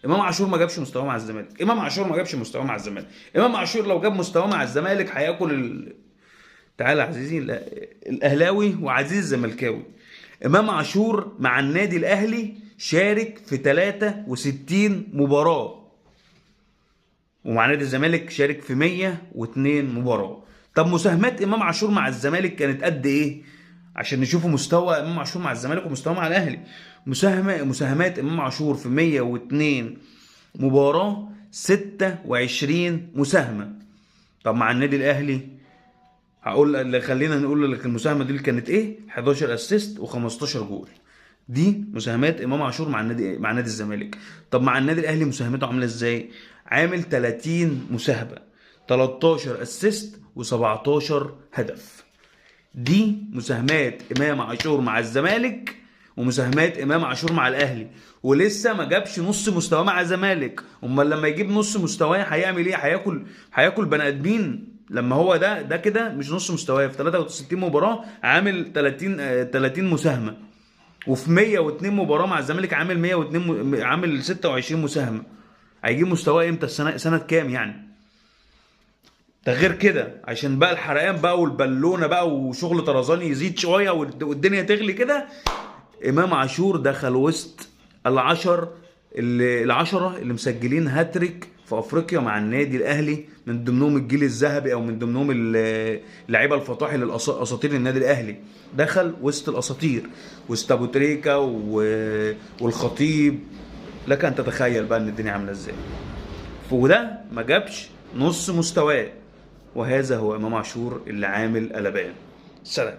امام عاشور ما جابش مستواه مع الزمالك، امام عاشور ما جابش مستواه مع الزمالك، امام عاشور لو جاب مستواه مع الزمالك هياكل تعالى يا عزيزي الاهلاوي وعزيز الزملكاوي. امام عاشور مع النادي الاهلي شارك في 63 مباراة، ومع نادي الزمالك شارك في 102 مباراة. طب مساهمات امام عاشور مع الزمالك كانت قد ايه؟ عشان نشوفوا مستوى امام عاشور مع الزمالك ومستواه مع الاهلي. مساهمات امام عاشور في 102 مباراة 26 مساهمة. طب مع النادي الاهلي هقول اللي خلينا نقول لك المساهمة دي كانت ايه؟ 11 assist و15 جول. دي مساهمات امام عاشور مع النادي، مع نادي الزمالك. طب مع النادي الاهلي مساهمته عامله ازاي؟ عامل 30 مساهمة، 13 assist و17 هدف. دي مساهمات امام عاشور مع الزمالك ومساهمات امام عاشور مع الاهلي، ولسه ما جابش نص مستواه مع الزمالك. امال لما يجيب نص مستواه هيعمل ايه؟ هياكل بني ادمين. لما هو ده كده مش نص مستواه، في 63 مباراة عامل 30 مساهمة، وفي 102 مباراة مع الزمالك عامل 102 عامل 26 مساهمة. هيجيب مستواه امتى؟ السنة سنة كام يعني؟ ده غير كده عشان بقى الحرقان بقى والبالونه بقى وشغل طرزاني يزيد شوية والدنيا تغلي كده. امام عاشور دخل وسط العشرة اللي مسجلين هاتريك في افريقيا مع النادي الاهلي، من ضمنهم الجيل الذهبي او من ضمنهم اللعيبة الفطاحل اساطير النادي الاهلي. دخل وسط الاساطير، وسط ابو تريكه والخطيب. لك ان تتخيل بقى ان الدنيا عامله ازاي. وده ما جابش نص مستواه، وهذا هو امام عاشور اللي عامل قلبان. سلام.